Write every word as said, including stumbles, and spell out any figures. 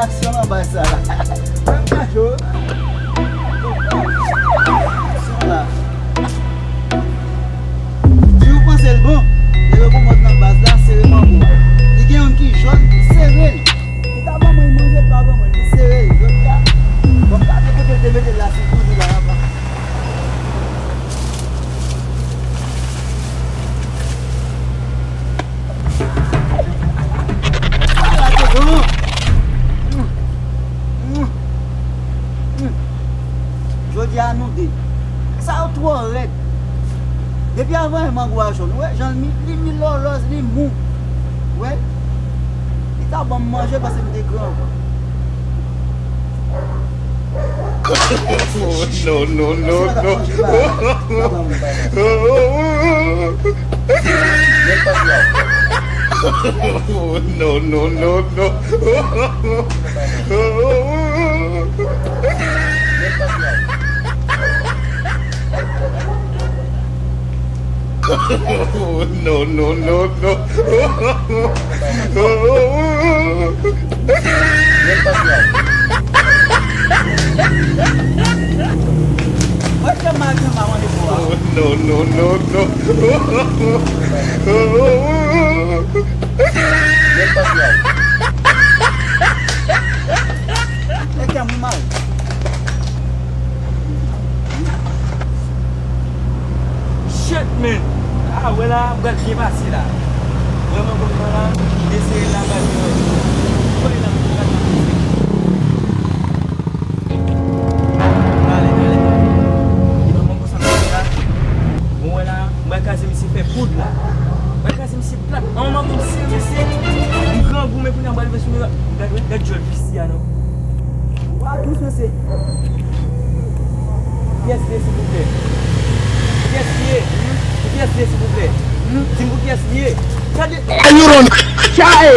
Aksyon nan baz sa la. Mwen pa cho. Aksyon la. Si w panse l bon, leve yon mòd nan baz la, sere mango a. Li gen youn ki jòn, sere l. Li ta ban mwen manje, l pa ban mwen, li sere l. Jodi a, bon, m pa gen kote l te mete l la, se tou li la, la, pa. Ala te bon. Jodi a nou de. Sa yo twò rèd. Depi avan mango a jòn, ou wè jan l mi, li mi lòlòz, li mou. Ou wè? Li ta ban m manje paske m te gran. Oh, no, no, no, no. Oh, no, no, no, no. Oh, no, no, no, no. Mwen te mal, te mal, mwen te fò a. Oh, no, no, no, no. Nèg la mwen mal. Shit, man. Ah, wè la, m pral byen pase la. Vrèman, kòm nan la, m eseye la, m pral byen pase. Konnen la, m pral byen pase. Talè, talè, talè. Li pa konn konsa m fè la. Bon, wè la, m pral kraze misye fè poud la. M pral kraze misye plat. An moman pou m sere misye, m grangou, men kounye a m pral rive sou li. Gad, wè, gad djòl visye a, non. Wa dous, mesye. Kiyès li ye, silvouplè? Kiyès li ye? Pou kiyès li ye, silvouplè? Di m pou kiyès li ye? Gade. Chay!